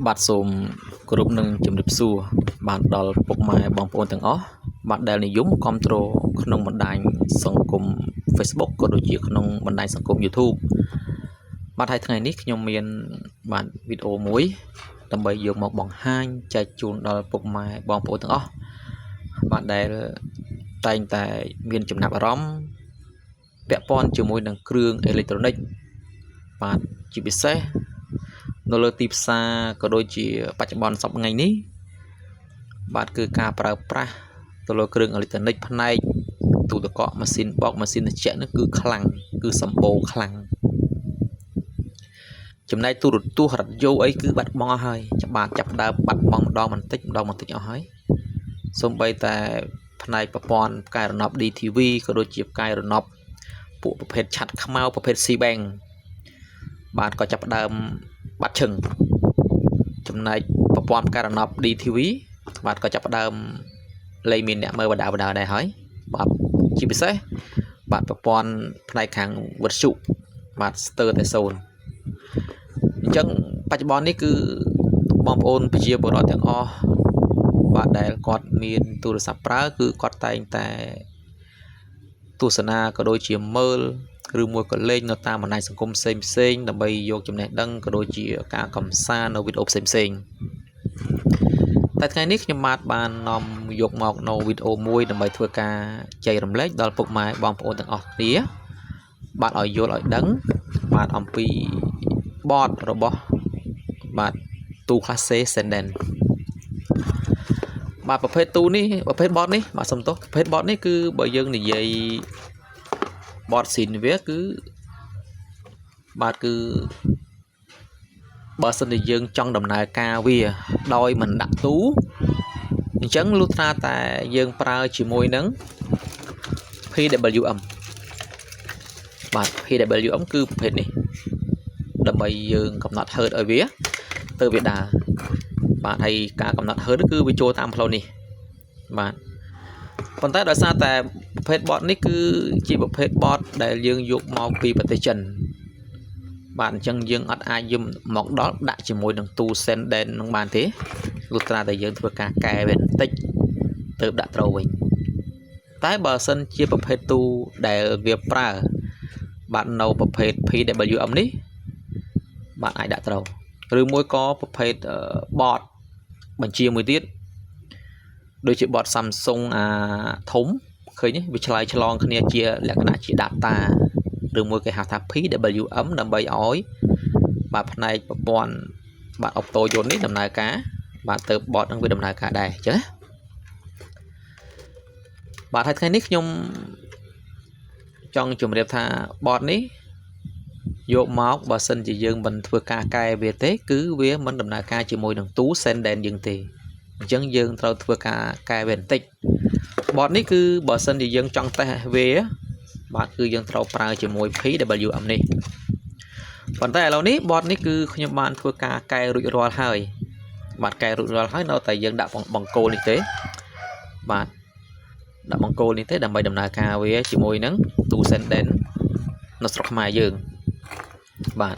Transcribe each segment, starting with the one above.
បាទសូមគោរពនឹងជម្រាបសួរបាទដល់ពុកម៉ែបងប្អូនទាំងអស់បាទដែលនិយមគ្រប់គ្រងក្នុងបណ្ដាញសង្គម Facebook ក៏ដូចជាក្នុងបណ្ដាញសង្គម YouTube បាទហើយថ្ងៃនេះខ្ញុំមានបាទវីដេអូមួយដើម្បីយកមកបង្ហាញចែកជូនដល់ពុកម៉ែបងប្អូនទាំងអស់បាទដែលតែងតែមានចំណាប់អារម្មណ៍ពាក់ព័ន្ធជាមួយនឹងគ្រឿងអេឡិចត្រូនិកបាទជាពិសេសនៅលើទីផ្សារក៏ដូចជាបច្ចុប្បន្នសប្តាហ៍ថ្ងៃនេះបាទគឺការប្រើប្រាស់ទៅលើគ្រឿងអេឡិចត្រូនិកផ្នែកទូទឹកកកម៉ាស៊ីនបោកម៉ាស៊ីនត្រជាក់នេះគឺខ្លាំងគឺសម្បូរខ្លាំងចំណែកទូរទស្សន៍រ៉ាឌីយ៉ូអីគឺបាត់បង់អស់ហើយច្បាប់ចាប់ដើមបាត់បង់ម្ដងបន្តិចម្ដងបន្តិចអស់ហើយសូម្បីតែផ្នែកប្រព័ន្ធផ្កាយរណប DTV ក៏ដូចជាផ្កាយរណបពួកប្រភេទឆាត់ខ្មៅប្រភេទ C Bank បាទក៏ចាប់ដើមបាត់ឈឹងចំណែកប្រព័ន្ធផ្កាយរណប DTV បាទក៏ចាប់ដើមលែងមានអ្នកមើលបដាបដាដែរហើយបាទជាពិសេសបាទប្រព័ន្ធផ្នែកខាងវិទ្យុបាទស្ទើរតែសូន្យអញ្ចឹងបច្ចុប្បន្ននេះគឺបងប្អូនប្រជាពលរដ្ឋទាំងអស់បាទដែលគាត់មានទូរស័ព្ទប្រើគឺគាត់តែងតែទស្សនាក៏ដូចជាមើលឬមួយក៏លេងនៅតាមបណ្ដាញសង្គមផ្សេងផ្សេងដើម្បីយកចំណេះដឹងក៏ដូចជាការកំសាន្តនៅវីដេអូផ្សេងផ្សេងតែថ្ងៃនេះខ្ញុំបាទបាននាំយកមកនៅវីដេអូមួយដើម្បីធ្វើការចែករំលែកដល់ពុកម៉ែបងប្អូនទាំងអស់គ្នាបាទឲ្យយល់ឲ្យដឹងបាទអំពី board របស់បាទទូ classe Senden បាទប្រភេទទូនេះប្រភេទ board នេះបាទសំទោសប្រភេទ board នេះគឺបើយើងនិយាយ board ស៊ីនវាគឺបាទគឺបើសិនជាយើងចង់ដំណើរការវាដោយមិនដាក់ទូអញ្ចឹងលុះត្រាតែយើងប្រើជាមួយនឹង PWM បាទ PWM គឺប្រភេទនេះដើម្បីយើងកំណត់ hertz ឲ្យវាទៅវាដើរបាទហើយការកំណត់ hertz គឺវាចូលតាមផ្លូវនេះបាទប៉ុន្តែដោយសារតែប្រភេទ board នេះគឺជាប្រភេទ board ដែលយើងយកមកពីប្រទេសចិនបាទអញ្ចឹងយើងអត់អាចយកមកដល់ដាក់ជាមួយនឹងទូ Senden នឹងបានទេលុះត្រាតែយើងធ្វើការកែវាបន្តិចទៅដាក់ត្រូវវិញតែបើសិនជាប្រភេទទូដែលវាប្រើបាទនៅប្រភេទ PWM នេះបាទអាចដាក់ត្រូវឬមួយក៏ប្រភេទ board បញ្ជាមួយទៀតដូចជា board Samsung អាធំឃើញវាឆ្លើយឆ្លងគ្នាជាលក្ខណៈជា data ឬមួយគេហៅថា PWM ដើម្បីឲ្យបាទផ្នែកប្រព័ន្ធបាទ auto យន្តនេះដំណើរការបាទទៅ board នឹងវាដំណើរការដែរអញ្ចឹងណាបាទហើយថ្ងៃនេះខ្ញុំចង់ជម្រាបថា board នេះយកមកបើសិនជាយើងមិនធ្វើការកែវាទេ គឺវាមិនដំណើរការជាមួយនឹងទូ Senden យើងទេអញ្ចឹងយើងត្រូវធ្វើការកែវាបន្តិច board នេះគឺបើសិនជាយើងចង់តេស្តវាបាទគឺយើងត្រូវប្រើជាមួយ PWM នេះប៉ុន្តែឥឡូវនេះ board នេះគឺខ្ញុំបានធ្វើការកែរួចរាល់ហើយបាទកែរួចរាល់ហើយនៅតែយើងដាក់បង្គោលនេះទេបាទដាក់បង្គោលនេះទេដើម្បីដំណើរការវាជាមួយនឹងទូ Senden នៅស្រុកខ្មែរយើងបាទ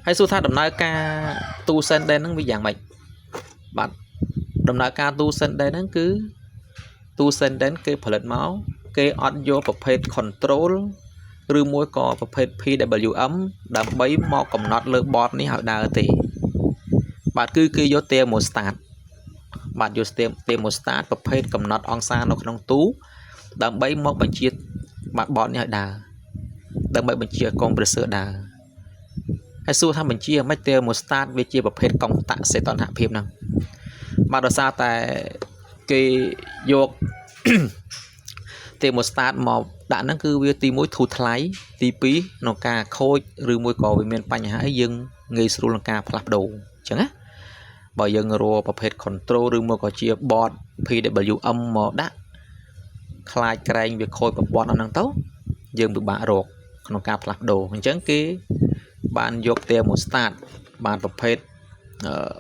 ហើយសួរថាដំណើរការទូ Senden ហ្នឹងវាយ៉ាងម៉េចបាទដំណើរការទូ Senden ហ្នឹងគឺទូ Senden គេផលិតមកគេអត់យកប្រភេទ control ឬមួយក៏ប្រភេទ PWM ដើម្បីមកកំណត់លើ board នេះឲ្យដើរទេបាទគឺគេយក thermostat បាទយក thermostat ប្រភេទកំណត់អង្សានៅក្នុងទូដើម្បីមកបញ្ជាបាទ board នេះឲ្យដើរដើម្បីបញ្ជា compressor ដើរហើយសួរថាបញ្ជាមិន thermostat វាជាប្រភេទកុងតាក់សីតុណ្ហភាពហ្នឹងបាទដោយសារតែគេយក thermostat មកដាក់ហ្នឹងគឺវាទី1ធូរថ្លៃទី2ក្នុងការខូចឬមួយក៏វាមានបញ្ហាអីយើងងាយស្រួលក្នុងការផ្លាស់ប្ដូរអញ្ចឹងណាបើយើងរកប្រភេទ control ឬមួយក៏ជា board PWM មកដាក់ខ្លាចក្រែងវាខូចប្រព័ន្ធអស់ហ្នឹងទៅយើងពិបាករកក្នុងការផ្លាស់ប្ដូរអញ្ចឹងគេបានយក thermostat បានប្រភេទអឺ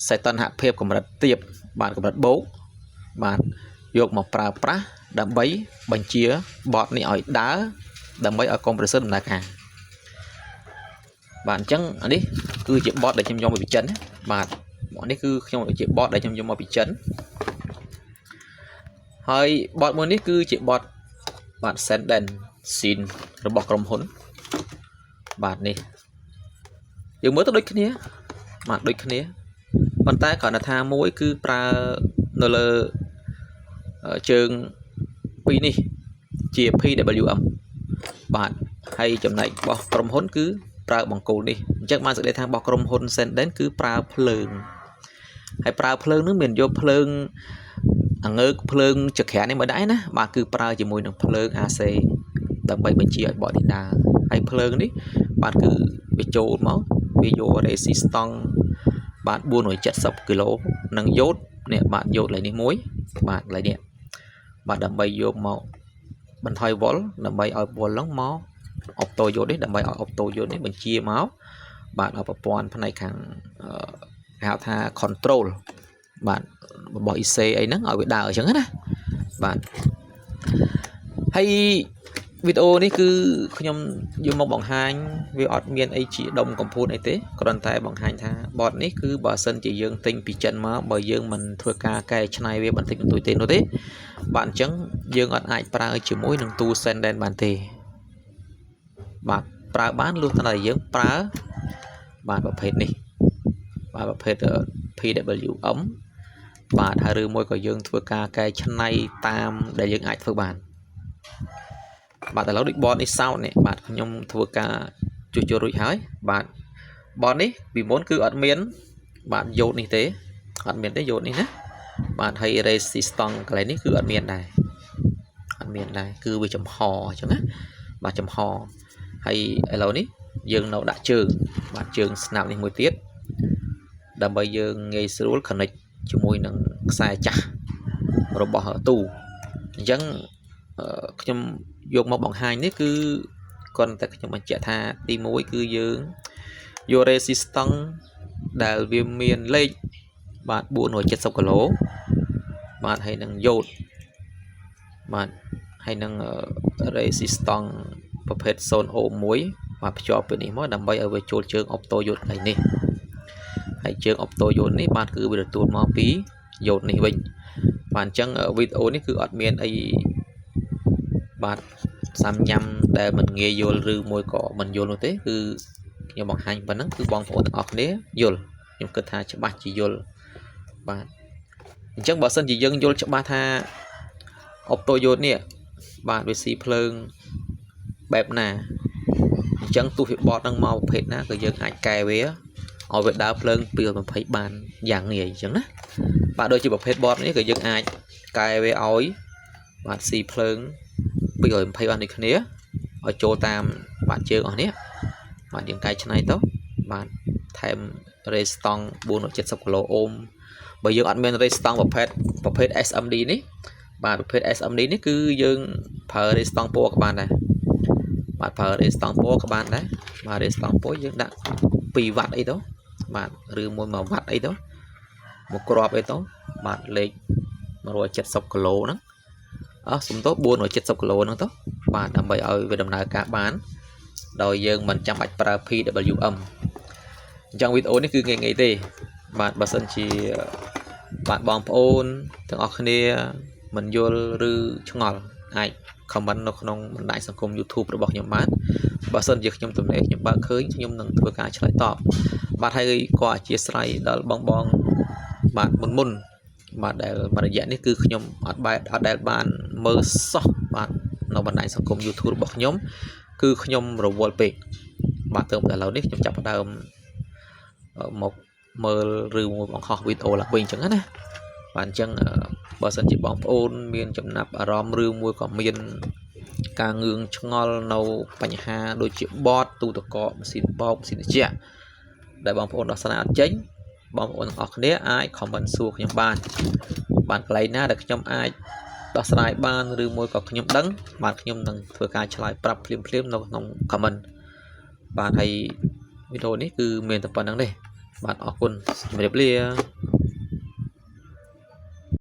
សីតុណ្ហភាពកម្រិតទាបបានកម្រិតបូកបាទយកមកប្រើប្រាស់ដើម្បីបញ្ជា board នេះឲ្យដើរដើម្បីឲ្យ compressor ដំណើរការ បាទអញ្ចឹងអានេះគឺជា board ដែលខ្ញុំយកមកពីចិនណាបាទនេះគឺខ្ញុំជា board ដែលខ្ញុំយកមកពីចិនហើយ board មួយនេះគឺជា board បាទ Sanden Sin របស់ក្រុមហ៊ុនបាទនេះយើងមើលទៅដូចគ្នាបាទដូចគ្នាប៉ុន្តែគ្រាន់តែថាមួយគឺប្រើនៅលើជើងពីរនេះជា PWM បាទហើយចំណែករបស់ក្រុមហ៊ុនគឺប្រើបង្គោលនេះអញ្ចឹងបានសេចក្តីថារបស់ក្រុមហ៊ុន Senden គឺប្រើភ្លើងហើយប្រើភ្លើងនឹងមានយកភ្លើងអងើកភ្លើងចក្រានេះមកដែរណាបាទគឺប្រើជាមួយនឹងភ្លើង AC ដើម្បីបញ្ជាឲ្យ board នេះដើរហើយភ្លើងនេះបាទគឺវាចូលមកវាយក resistance បាទ470គីឡូនិងយ៉ូតនេះបាទយ៉ូតកន្លែងនេះមួយបាទកន្លែងនេះបាទដើម្បីយកមកបន្ថយវ៉ុលដើម្បីឲ្យវ៉ុលហ្នឹងមក opto diode នេះដើម្បីឲ្យ opto diode នេះបញ្ជាមកបាទឲ្យប្រព័ន្ធផ្នែកខាងគេហៅថា control បាទរបស់ IC អីហ្នឹងឲ្យវាដើរអញ្ចឹងណាបាទហើយវីដេអូនេះគឺខ្ញុំយកមកបង្ហាញវាអត់មានអីជាដុំកំភួនអីទេគ្រាន់តែបង្ហាញថា board នេះគឺបើសិនជាយើងទិញពីចិនមកបើយើងមិនធ្វើការកែច្នៃវាបន្តិចបន្តួចទេនោះទេបាទអញ្ចឹងយើងអត់អាចប្រើជាមួយនឹងទូ Senden បានទេបាទប្រើបានលុះត្រាតែយើងប្រើបាទប្រភេទនេះបាទប្រភេទ PWM បាទហើយឬមួយក៏យើងធ្វើការកែច្នៃតាមដែលយើងអាចធ្វើបានបាទឥឡូវដូច board នេះសោតនេះបាទខ្ញុំធ្វើការជួសជុលរួចហើយបាទ board នេះពីមុនគឺអត់មានបាទយ៉ូតនេះទេអត់មានទេយ៉ូតនេះណាបាទហើយ resistance កន្លែងនេះគឺអត់មានដែរអត់មានដែរគឺវាចំហអញ្ចឹងណាបាទចំហហើយឥឡូវនេះយើងនៅដាក់ជើងបាទជើងស្នាប់នេះមួយទៀតដើម្បីយើងងាយស្រួល connect ជាមួយនឹងខ្សែចាស់របស់ទូអញ្ចឹងខ្ញុំយកមកបង្ហាញនេះគឺគ្រាន់តែខ្ញុំបញ្ជាក់ថាទី1គឺយើងយក resistance ដែលវាមានលេខបាទ470គីឡូបាទហើយនឹងយ៉ូតបាទហើយនឹង resistance ប្រភេទ0អូ1បាទភ្ជាប់ពីនេះមកដើម្បីឲ្យវាចូលជើង opto diode កន្លែងនេះហើយជើង opto diode នេះបាទគឺវាទទួលមកពីយ៉ូតនេះវិញបាទអញ្ចឹងវីដេអូនេះគឺអត់មានអីបាទសាំញ៉ាំដែលមិនងាយយល់ឬមួយក៏មិនយល់នោះទេគឺខ្ញុំបង្ហាញប៉ុណ្ណឹងគឺបងប្អូនទាំងអស់គ្នាយល់ខ្ញុំគិតថាច្បាស់ជាយល់បាទអញ្ចឹងបើសិនជាយើងយល់ច្បាស់ថា opto diode នេះបាទវាស៊ីភ្លើងបែបណាអញ្ចឹងទោះវា board នឹងមកប្រភេទណាក៏យើងអាចកែវាឲ្យវាដើរភ្លើង220បានយ៉ាងងាយអញ្ចឹងណាបាទដូចជាប្រភេទ board នេះក៏យើងអាចកែវាឲ្យបាទស៊ីភ្លើង220បានដូចគ្នាឲ្យចូលតាមបាទជើងអស់នេះបាទយើងកែច្នៃទៅបាទថែម resistance 470គីឡូអូមបើយើងអត់មាន resistance ប្រភេទ SMD នេះបាទប្រភេទ SMD នេះគឺយើងប្រើ resistance ពណ៌ក៏បានដែរបាទប្រើ resistance ពណ៌ក៏បានដែរបាទ resistance ពណ៌យើងដាក់2វ៉ាត់អីទៅបាទឬមួយ1វ៉ាត់អីទៅមួយគ្រាប់អីទៅបាទលេខ170គីឡូហ្នឹងអស់សំទោស470គីឡូហ្នឹងទៅបាទដើម្បីឲ្យវាដំណើរការបានដោយយើងមិនចាំបាច់ប្រើ PWM អញ្ចឹងវីដេអូនេះគឺងាយៗទេបាទបើសិនជាបាទបងប្អូនទាំងអស់គ្នាមិនយល់ឬឆ្ងល់អាច comment នៅក្នុងបណ្ដាញសង្គម YouTube របស់ខ្ញុំបានបើសិនជាខ្ញុំទំនេរខ្ញុំបើកឃើញខ្ញុំនឹងធ្វើការឆ្លើយតបបាទហើយក៏អធ្យាស្រ័យដល់បងបងបាទមុនមុនបាទដែលមួយរយៈនេះគឺខ្ញុំអត់បែបអត់ដែលបានមើលសោះបាទនៅបណ្ដាញសង្គម YouTube របស់ខ្ញុំគឺខ្ញុំរវល់ពេកបាទទៅតែឥឡូវនេះខ្ញុំចាប់ផ្ដើមមកមើលឬមួយបង្ហោះវីដេអូឡើងវិញអញ្ចឹងណាបាទអញ្ចឹងបើសិនជាបងប្អូនមានចំណាប់អារម្មណ៍ឬមួយក៏មានការងឿងឆ្ងល់នៅបញ្ហាដូចជា board ទូទឹកកកម៉ាស៊ីនបោកម៉ាស៊ីនត្រជាក់ដែលបងប្អូនដោះស្រាយអត់ចេញបងប្អូនទាំងអស់គ្នាអាច comment សួរខ្ញុំបាន បានកន្លែងណាដែលខ្ញុំអាចដោះស្រាយបានឬមួយក៏ខ្ញុំដឹងបាទខ្ញុំនឹងធ្វើការឆ្លើយប្រាប់ភ្លាមៗនៅក្នុង comment បាទហើយវីដេអូនេះគឺមានតែប៉ុណ្្នឹងទេបាទអរគុណជម្រាបលា។